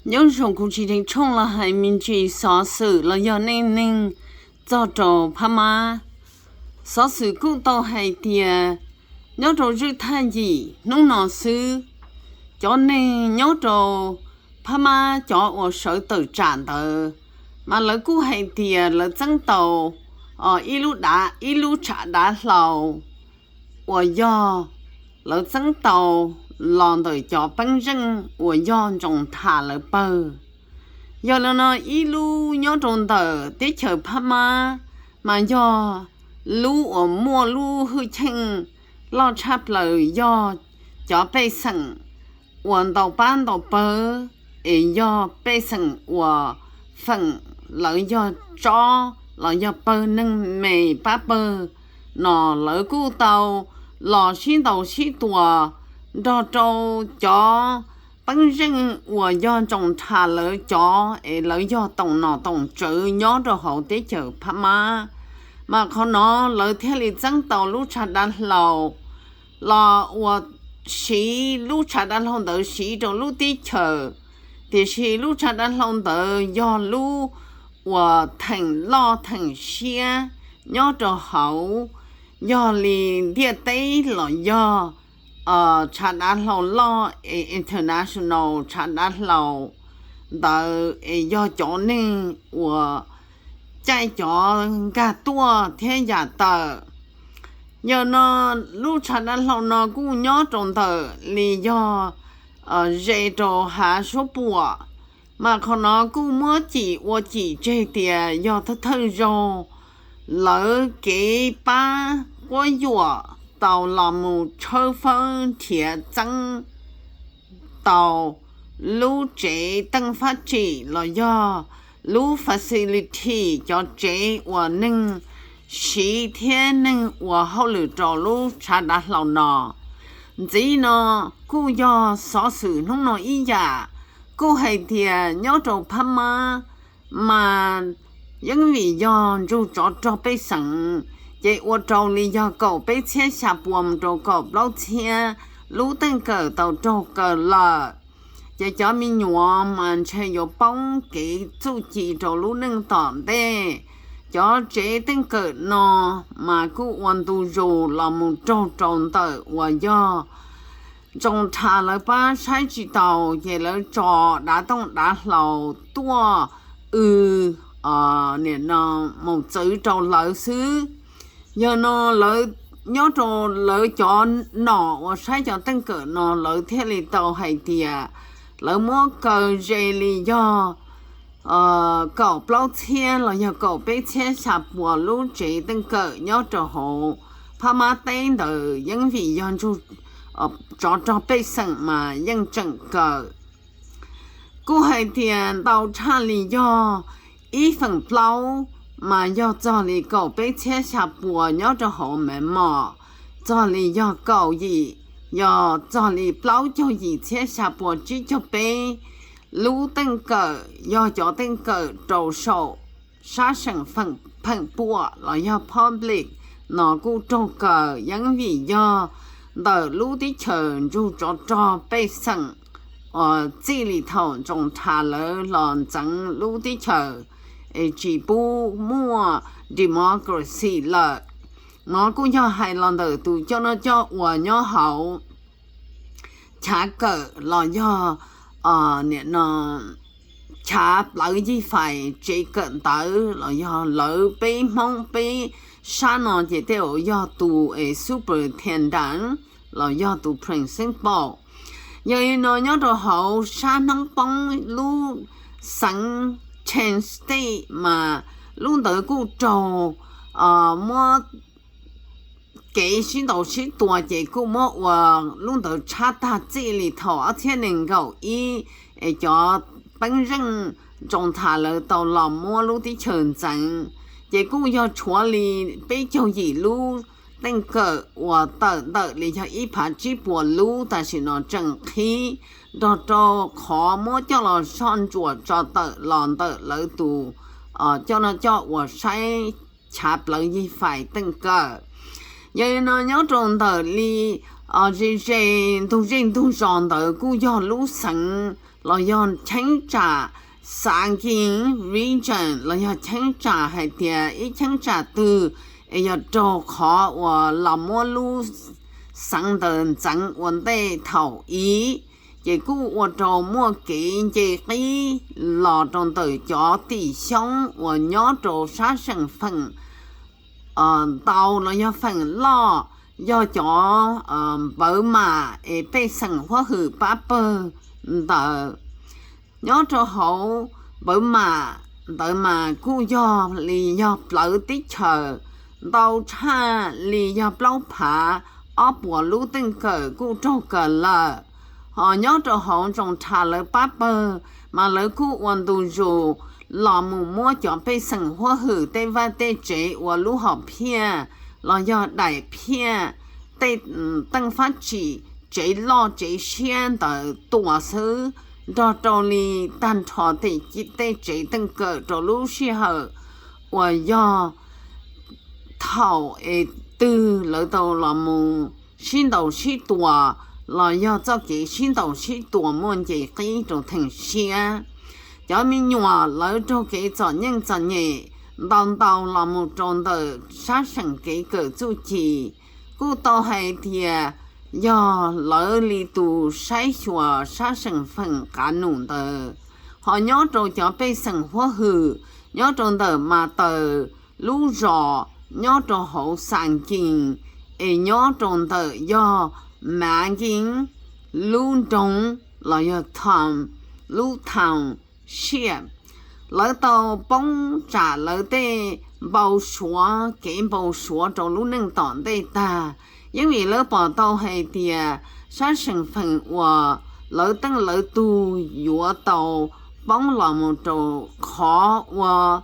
Nyob zoo kuv Tsis Dheev Tshooj los hais me ntsis xov xwm los yog neej neeg txog rau Phab Mab. Xov xwm kuj tau hais tias nyob rau zwj thaj yim hnub no xwb, cov neeg nyob rau Phab Mab cov uas sawv tawm tsam ntawd, mas lawv kuj hais tias lawv txeeb tau ib lub dav, ib lub tshav dav hlau uas yog lawv txeeb tau los ntawm cov peeb zeej uas yog Ntsoos Thas lawv pawg. Yog li no ib lub nyob rau ntawm teb chaws Phab Mab, mas yog lub uas muaj lub hwj chim loj tshaj plaws yog cov pej xeem uas ntau pab ntau pawg, es yog pej xeem uas feem lawv yog tsob los yog pawg neeg me pab pawg no, lawv kuj tau los sib ntaus sib tua nrog rau cov peeb zeej uas yog Ntsoos Thas lawv cov es lawv yog toom nom toom tswv nyob rau hauv teb chaws Phab Mab. Mas qhov no lawv thiaj li txeeb tau lub tshav dav hlau los uas siv lub tshav dav hlau ntawd siv rau lub teb chaws, tiam sis lub tshav dav hlau ntawd yog lub uas theem loj theem siab nyob rau hauv, yog li ntiaj teb los yog tshav dav hlau loj, international tshav dav hlau ntawd es yog cov neeg uas caij cov nkag tuaj thiab yam tawm. Yog no lub tshav dav hlau no kuj nyob rau ntawm li yog ze rau hav suab puam, mas qhov no kuj muab cim ua cim tseg tias yog thawj thawj zaug lawv kev pab quab yuam tau los mus tshawb fawb nrhiav txeeb tau lub tsev teej fab tsim los yog lub facility, cov tsev uas neeg siv thiab neeg ua hauj lwm rau lub tshav dav hlau no. Ntxiv no kuj yog xov xwm hnub no ib yam, kuj hais tias nyob rau Phab Mab mas yeej vim yog ntsug tsov rog pej xeem, ces ua rau li yog kaum peb txhiab xya pua mus rau kaum plaub txhiab lub teej kawm tau raug kaw lawm. Ces cov me nyuam mas ntshe yuav poob kev txuj ci rau lub neej tom ntej. Cov tsev teej kawm no mas kuj ua ntu zus los mus raug rau ntawm uas yog Ntsoos Thas lawv pab saib tsis taus, ces lawv tso dav tooj dav hlau tuaj w, nim no mus txwv rau lawv xwb. Yog no lawv nyob rau lawv cov nom uas saib cov teej kawm no lawv thiaj li tau hais tias lawv muab kaw ze li yog kaum plaub txhiab los yog kaum peb txhiab xya pua lub tsev teej kawm nyob rau hauv Phab Mab teb ntawd yeej vim yog ntsug tsov rog pej xeem mas yeej tseem kawm. Kuj hais tias ntau tshaj li yog ib feem plaub mas yog txog li kaum peb txhiab xya pua nyob rau hauv Mem Mom, txog li yog kaum yim, yog txog li plaub caug yim txhiab xya pua tsib caug peb lub teej kawm yog cov teej kawm rau saum sab seem pheem puam los yog public no kuj raug kaw yeeb vim yog ntawm lub teb chaws ntsug tsov rog pej xeem txij li thaum Ntsoos Thas lawv los ntxeev lub teb chaws es tsis pub muaj democracy lawm. No kuj yog hais los ntawm tus coj noj coj ua nyob hauv chav kawm los yog nim no chav plawv yij fais tsev kawm ntawv los yog lawv peb Hmoob peb sab no ces tej zaum yog tus superintendent los yog tus principal. Yog li no nyob rau hauv sab hnub poob lub xeev Chin State mas lub ntawd kuj raug muab kev sib ntaus sib tua ces kuj muab ua lub ntawd tshab tag txij li thaum ob txhiab nees nkaum ib es cov peeb zeej Ntsoos Thas lawv tau los muab lub teb chaws ntxeev. Ces kuj yog tshuav li peb caug yim lub teej kawm uas tawm ntawm li yog ib phav tsib puas lub tam sim no tseem qhib nrog rau qhov muab coj los soj ntsuam tso tawm los ntawm lawv tus coj noj coj ua saib chav plawv yij fais teej kawm. Yog li no nyob rau ntawm li Ze ze ntug zej ntug zos ntawd kuj yog lub xeev los yog cheeb tsam, Sagaing Region los yog cheeb tsam hais tias ib cheeb tsam twg es yog raug qhov uas los muab lub xeev ntawd ntxeev ua ntej thaum ub, ces kuj ua rau muaj kev nce qib los rau ntawm cov tim xyoob uas nyob rau sab seem feem ntau los yog feem loj, yog cov Npawv Mam es pej xeem huab hwm pab pawg ntawd. Nyob rau hauv Npawv Mam ntawd mas kuj yog li yog plawv teb chaws ntau tshaj li yog plaub phav ob puas lub teej kawm kuj raug kaw lawm. Ho nyob rau hauv Zoov Thas lawv pab pawg mas lawv kuj ua ntu zus los mus muab cov pej xeem huab hwm tej vaj tej tsev ua lub hom phiaj los yog daim phiaj, tej teej fab tsim, tsev loj tsev siab ntawd tua xwb, nrog rau li tag nrho tej tsev teej kawm rau lub sij hawm uas yog thaum es twg lawv tau los mus sib ntaus sib tua los yog txoj kev sib ntaus sib tua muaj nce qib rau theem siab. Cov me nyuam lawv raug kev txom nyem txom nyem ntau ntau los mus rau ntawm sab seem kev kawm txuj ci, kuj tau hais tias yog lawv li tus saib xyuas sab seem feem qav num ntawd. Ho nyob rau cov pej xeem huab hwm nyob rau ntawm Mas Taws lub zos, nyob rau hauv Xas Nkees, es nyob rau ntawm yog Mas Nkees lub nroog los yog town, lub town siab, lawv tau poob tsam lawv tej npau suav, kev npau suav rau lub neej tom ntej tag. Yeej vim lawv pom tau hais tias sab seem feem uas lawv teej lawv tug yuav tau poob los mus rau qhov uas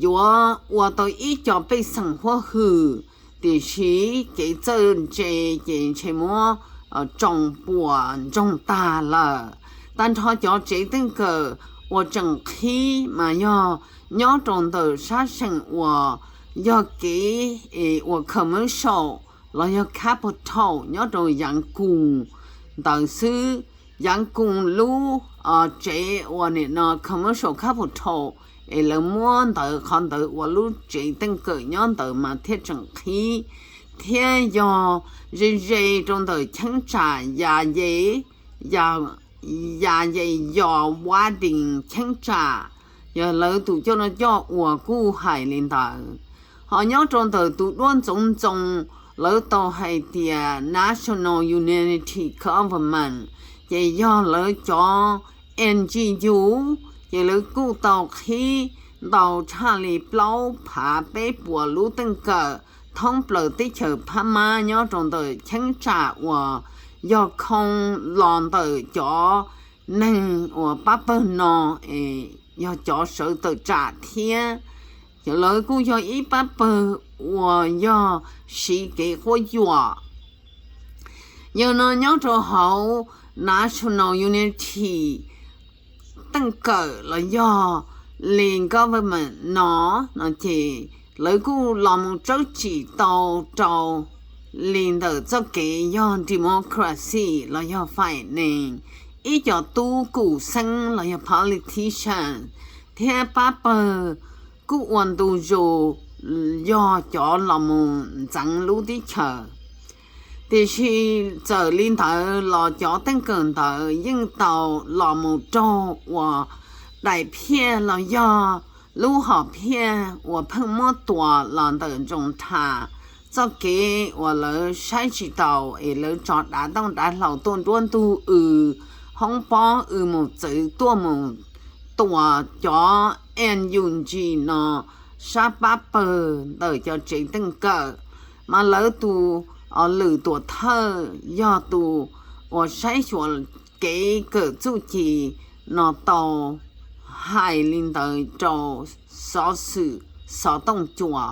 yuav ua tau ib co pej xeem huab hwm, tiam sis kev txawj ntse ces ntshe muab tsoo puas ntsoog tag lawm. Tag nrho cov tsev teej kawm uas tseem qhib mas yog nyob rau ntawm sab seem uas yog kev uas commercial los yog capital nyob rau Yaav Koos ntawd xwb. Yaav Koos lub tsev uas nim no commercial capital es lawv muab ntawd qhov ntawd ua lub tsev teej kawm nyob ntawd mas thiaj tseem qhib, thiab yog ze ze rau ntawm cheeb tsam Yas Yas Yas Yas Yos Wading cheeb tsam, yog lawv tus coj noj coj ua kuj hais li ntawd. Ho nyob rau ntawm tus duab ntxoov ntxoo lawv tau hais tias National Unity Government, ces yog lawv cov N G O, ces lawv kuj tau qhib ntau tshaj li plaub phav peb puas lub teej kawm thoob plaws teb chaws Phab Mab nyob rau ntawm cheeb tsam uas yog khoo los ntawm cov neeg uas pab pawg no es yog cov sawv tawm tsam thiab. Lawv kuj yog ib pab pawg uas yog siv kev quab yuam. Yog no nyob rau hauv National Unity teej kawm los yog li government no, no ces lawv kuj los mus tsawb tsim tau rau li ntawm txoj kev yog democracy los yog finance, ib co tub kum xeeb los yog politician thiab pab pawg kuj ua ntu zus yog cov los mus ntxeev lub teb chaws. Tiam sis txawm li ntawd los cov teej kawm ntawd yeej tau los mus raug ua daim phiaj los yog lub hom phiaj uas pheej muab tua los ntawm Ntsoo Thas txoj kev uas lawv saib tsis taus es lawv tso dav tooj dav hlau tuaj nruab ntug w hoob pob w mus txwv tuaj mus tua cov N U G no sab pab pawg ntawm cov tsev teej kawm, mas lawv tus lwm tuam thawj yog tus uas saib xyuas kev kawm txuj ci no tau hais li ntawd rau xov xwm xov tooj cua.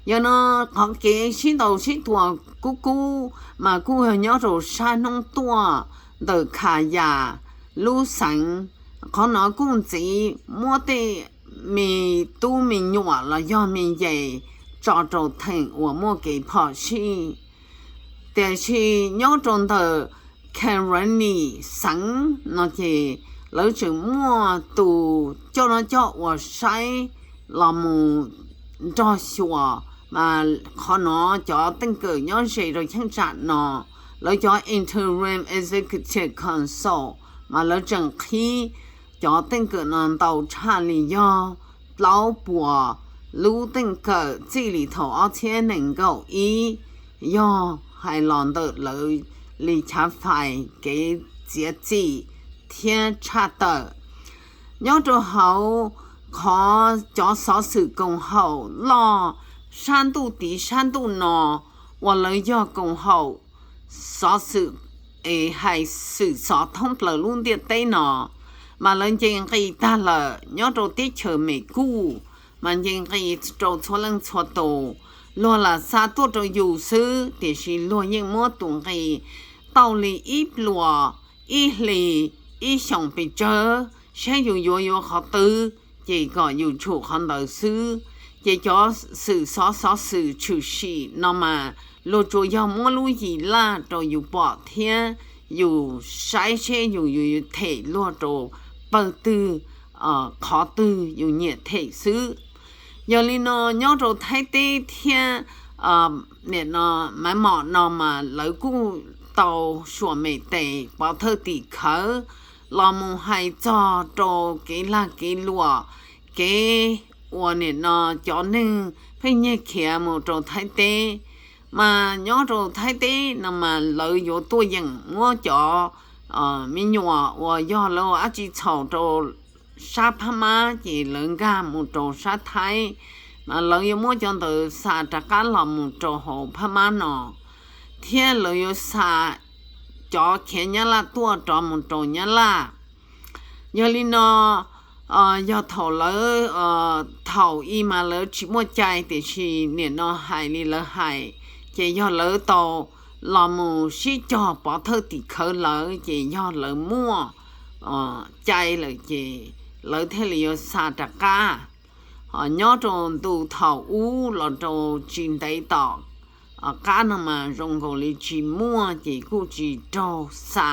Yog no qhov kev sib ntaus sib tua kub kub mas kuj yog nyob rau sab hnub tuaj ntawm Khas Yas lub xeev. Qhov no kuj ntxiv muab tej me tub me nyuam los yog me nyuam tso rau theem uas muaj kev phom sij. Tiam sis nyob rau ntawm Karenni xeev no ces lawv tseem muaj tus coj noj coj ua saib los mus nrog xyuas, mas qhov no cov teej kawm nyob ze rau cheeb tsam no, lawv cov Interim Executive Council, mas lawv tseem qhib cov teej kawm no ntau tshaj li yog plaub puas lub teej kawm txij li thaum ob txhiab nees nkaum ib, yog hais los ntawm lawv li chav fais kev txiav txim thiab tshaj tawm. Nyob rau hauv qhov cov xov xwm koom haum loj sab ntuj tid sab ntuj no uas lawv yog koom haum xov xwm es hais xwm xov thoob plaws lub ntiaj teb no, mas lawv nce nqis tag lawm nyob rau teb chaws Mes Kuj, mas nce nqis rau txhua leej txhua tus. Luag lam xa tuaj rau yus xwb, tiam sis luag yeej muab tus nqi tau li ib pluas, ib hlis, ib xyoos pes tsawg, saib yus yuav yuav qhov twg, ces kom yus tshum qhov ntawd xwb. Ces cov xwm xov xov xwm tshwm sim no mas luag tsuas yog muab lub yim laj rau yus pom thiab yus saib seb yus yuav them luag rau pawg twg, qhov twg yus nyiam them xwb. Yog li no nyob rau Thaib teb thiab nim no Maiv Mom no mas lawv kuj tau suam mem tes pov thawj tim khawv los mus hais txog rau kev lag kev luam, kev uas nim no cov neeg pheej nyiag khiav mus rau Thaib teb. Mas nyob rau Thaib teb no mas lawv yuav tuaj yeem muab cov me nyuam uas yog lawv ua dab tsi txhaum rau sab Phab Mab ces lawv nkag mus rau sab Thaib, mas lawv yuav muab cov ntawd xa rov qab los mus rau hauv Phab Mab no, thiab lawv yuav xa cov khiav Nyab Laj tuaj rov mus rau Nyab Laj. Yog li no, yog thaum lawv, thaum ub mas lawv tsis muaj cai, tiam sis nim no hais li lawv hais, ces yog lawv tau los mus sib cog pov thawj tim khawv lawv ces yog lawv muaj cai lawm ces lawv thiaj li yuav xa rov qab. Ho nyob rau ntu thaum ub los rau tsis ntev tom qab no mas zoo nkaus li tsis muaj ces kuj tsis raug xa.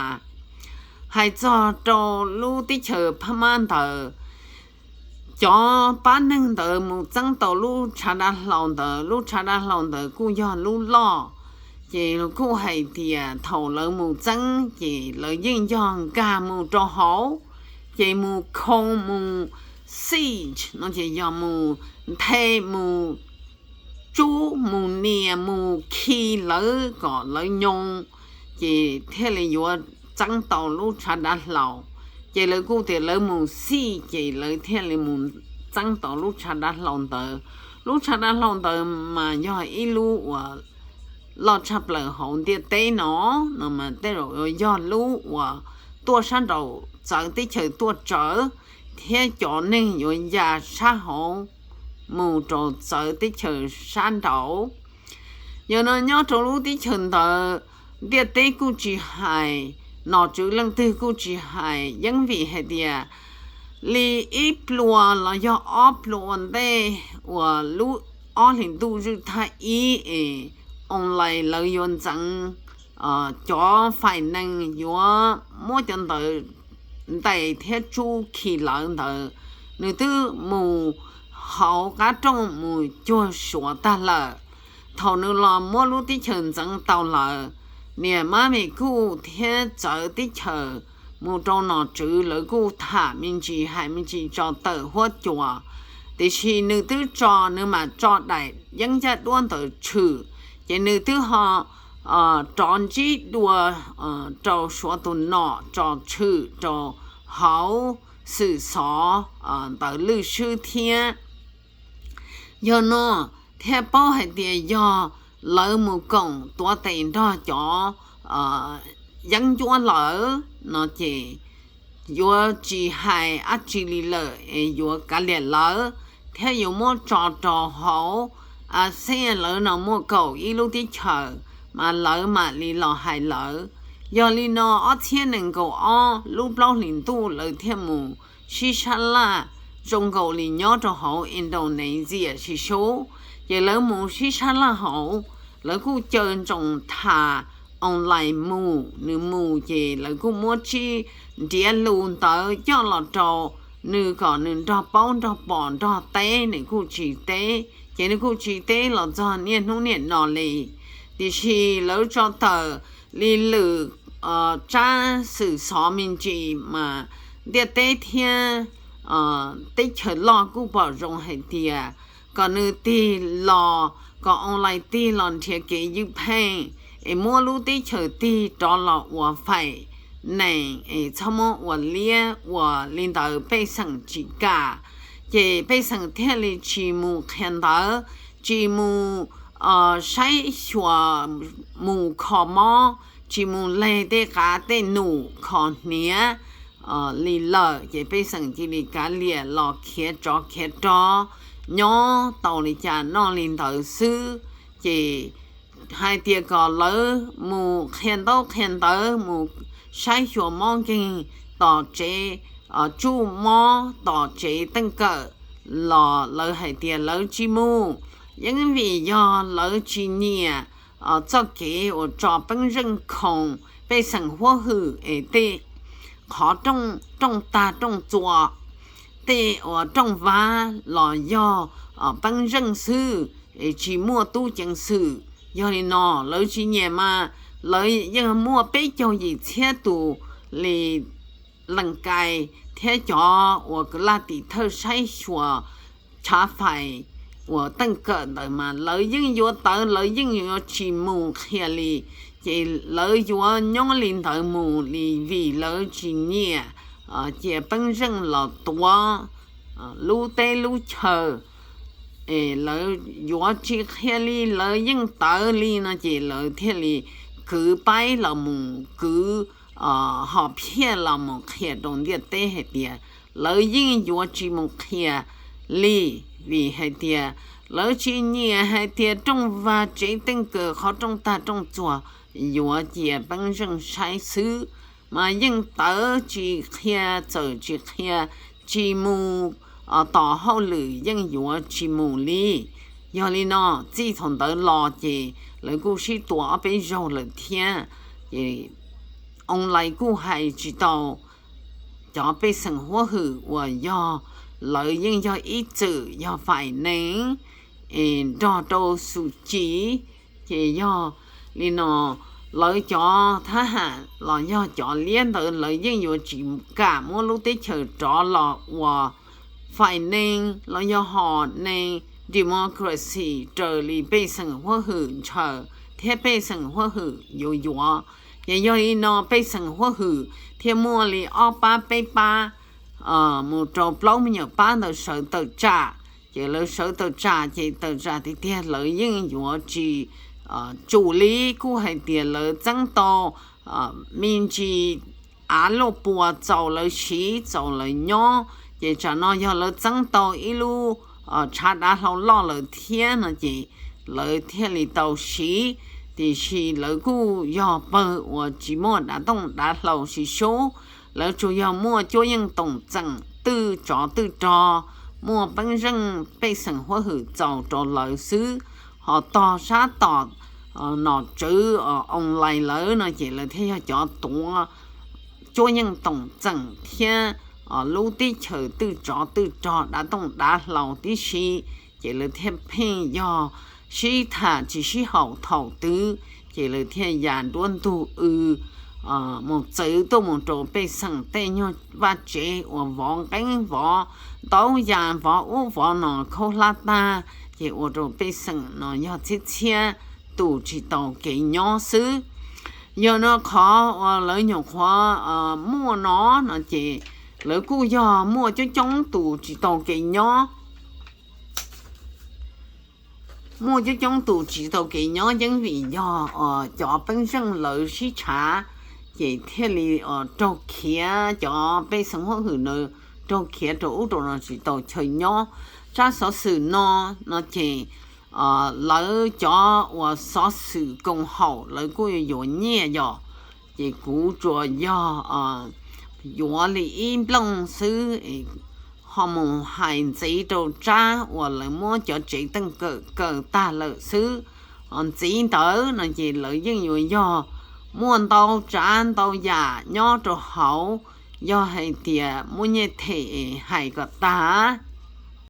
Hais txog rau lub teb chaws Phab Mab ntawd, cov pab neeg ntawd mus txeeb tau lub tshav dav hlau ntawd, lub tshav dav hlau ntawd kuj yog lub loj, ces kuj hais tias thaum lawv mus txeeb ces lawv yeej yog nkag mus rau hauv, ces mus khoo mus siege no ces yog mus nthe, mus tsub, mus nias, mus khi lawv kom lawv nyoo, ces thiaj li yuav txeeb tau lub tshav dav hlau. Ces lawv kuj tias lawv mus siege ces lawv thiaj li mus txeeb tau lub tshav dav hlau ntawd. Lub tshav dav hlau ntawd mas yog ib lub uas loj tshaj plaws hauv ntiaj teb no, no mas tej zaum yuav yog lub uas tuaj sab nraum txawv teb chaws tuaj tsawv, thiab cov neeg yuav ya sab hauv mus rau txawv teb chaws sab nraud. Yog no nyob rau lub teb chaws ntawd, ntiaj teb kuj tsis hais, nom tswv leej twg kuj tsis hais, yeej vim hais tias li ib pluas los yog ob pluas ua ntej uas lub ob hlis ntuj zwj thaj ib es online lawv yuav ntxeev, cov fais nees yuav muab cov ntawd ntes thiab tsub khi lawv ntawd, nws twb mus hauv qab rooj mus cuag Suav tag lawm. Thaum nws los muab lub teb chaws ntxeev tau lawm, niam mab me kuj thiab txawv teb chaws mus rau nom tswv lawv kuj tham me ntsis hais me ntsis tso tawm huab cua, tiam sis nws twb tso, nws mam tso daim yeeb ncaj duab ntawd tshwm, ces nws twb ho rov ntsib dua rau Suav tus nom tso tshwm rau hauv xwm xov ntawv lwj swb thiab. Yog no thiaj paub hais tias yog lawv mus koom tuav tes nrog cov yeeb ncuab lawm no ces yuav tsis hais dab tsi li lawm es yuav kav liam lawv thiab yuav muab tso rau hauv ASEAN lawv no muaj kaum ib lub teb chaws, mas lawv mam li los hais lawv. Yog li no ob txhiab nees nkaum ob lub plaub hlis ntuj lawv thiaj mus sib sab laj zoo nkaus li nyob rau hauv Indonesia sib sub, ces lawv mus sib sab laj hauv lawv kuj caw Ntsoov Thas online mus, nws mus ces lawv kuj muab tsib ntiav lus ntawd coj los rau nws kom nws nrog paub nrog pom nrog teb, nws kuj tsis teb, ces nws kuj tsis teb los txog niaj hnub niam no li. Tiam sis lawv tso tawm li lwm tsab xwm xov me ntsis mas ntiaj teb thiab teb chaws loj kuj pom zoo hais tias kom nws tig los, kom online tig los nrhiav kev ywj pheej es muab lub teb chaws tig rov los ua fais nees es txhob muab ua liab ua li ntawd pej xeem tsis kam. Ces pej xeem thiaj li tsis mus qhia ntawv, tsis mus saib xyuas, mus kho mob, tsis mus leg tej qav tej num kho hniav li lawm. Ces pej xeem cia li kav liam los khiav tsov khiav rog, nyob tau li cas noj li ntawd xwb. Ces hais tias kom lawv mus qhia ntaub qhia ntawv, mus saib xyuas mob nkeeg tom tsev tsuj mob, tom tsev teej kawm los lawv hais tias lawv tsis mus, yeej vim yog lawv tsis nyiam txoj kev uas tso peeb zeej khoom pej xeem huab hwm es tej qhov rooj tag rooj txuas, tej uas rooj vag los yog peeb zeej xwb es tsis muaj tub ceev xwm. Yog li no lawv tsis nyiam mas lawv yeej muaj peb caug yim txhiab tus li lees kai thiab cov uas kwv lam tim thawj saib xyuas tshav fais uas teej kawm ntawd mas lawv yeej yuav tawv, lawv yeej yuav tsis mus qhia li. Ces lawv yuav nyob li ntawd mus li vim lawv tsis nyiam cia peeb zeej los tuav lub teb lub chaw. Lawv yuav tsis qhia li, lawv yeej tawv li no ces lawv thiaj li kwv paib los mus, kwv hom phiaj los mus qhia rau ntiaj teb hais tias lawv yeej yuav tsis mus qhia li, vim hais tias lawv tsis nyiam hais tias rooj vag tsev teej kawm qhov rooj tag rooj txuas yuav cia peeb zeej saib xwb. Mas yeej tawv tsis qhia, txawm tsis qhia, tsis mus tom hauj lwm yeej yuav tsis mus li. Yog li no txij thaum ntawd los ces lawv kuj sib tua ob peb zaug lawm thiab. Ces online kuj hais tsis tau cov pej xeem huab hwm uas yog lawv yeej yog ib txwm yog fais nees nrog rau xu ci. Ces yog li no lawv cov thab ham los yog cov liab ntawd lawv yeej yuav tsis kam muab lub teb chaws rov los ua fais nees los yog hom nees democracy raws li pej xeem huab hwm ntshaw thiab pej xeem huab hwm yuav yuav. Ces yog li no pej xeem huab hwm thiaj muaj li ob pab peb pab mus rau plaub me nyuam pab ntawd sawv tawm tsam. Ces lawv sawv tawm tsam ces tawm tsam tiag tiag lawv yeej yuav tsis tsum li, kuj hais tias lawv txeeb tau me ntsis av luaj puas txaus lawv siv txaus lawv nyob. Ces tsam no yog lawv txeeb tau ib lub tshav dav hlau loj lawm thiab no ces lawv thiaj li tau siv. Tiam sis lawv kuj yog pawg uas tsis muaj dav tooj dav hlau siv sub, lawv tsuas yog muaj cuab yeej toom txeem twj tsov twj rog, muaj peeb zeej pej xeem huab hwm txaus rau lawv xwb. Ho tog sab tom nom tswv online lawv no ces lawv thiaj yog cov tuav cuab yeej toom txeem thiab lub teb chaws twj tsov twj rog dav tooj dav hlau tib si. Ces lawv thiaj pheej yog sib tham tsis sib haum thaum twg, ces lawv thiaj ya nruab ntug w mus txwv tuaj mus rau pej xeem tej nyuag vaj tsev uas vov nqeeb vov ntaub ya vov ub vov no khaub hlab tag, ces ua rau pej xeem no yog txhiab txhiab tus tsis tau kev nyob xwb. Yog no qhov uas lawv nyuam qhuav muaj no no ces lawv kuj yog muaj coob coob tus tsis tau kev nyob. Muaj coob coob tus tsis tau kev nyob yeej vim yog cov peeb zeej lawv sib tshav, ces thiaj li raug khiav, cov pej xeem huab hwm na raug khiav rau ub rau no tsis tau chaw nyob. Tsab xov xwm no no ces lawv cov uas xov xwm koom haum lawv kuj yuav nyiaj yom, ces kuv tsuas yog yuav li ib nplooj xwb, ho mus hais ntxiv rau tsab uas lawv muab cov tsev teej kawm kaw tag lawm xwb. ntxiv ntawd no ces lawv yeej yuav yog muaj ntau tsav ntau yam nyob rau hauv, yog hais tias muaj nyiaj them hais kom tag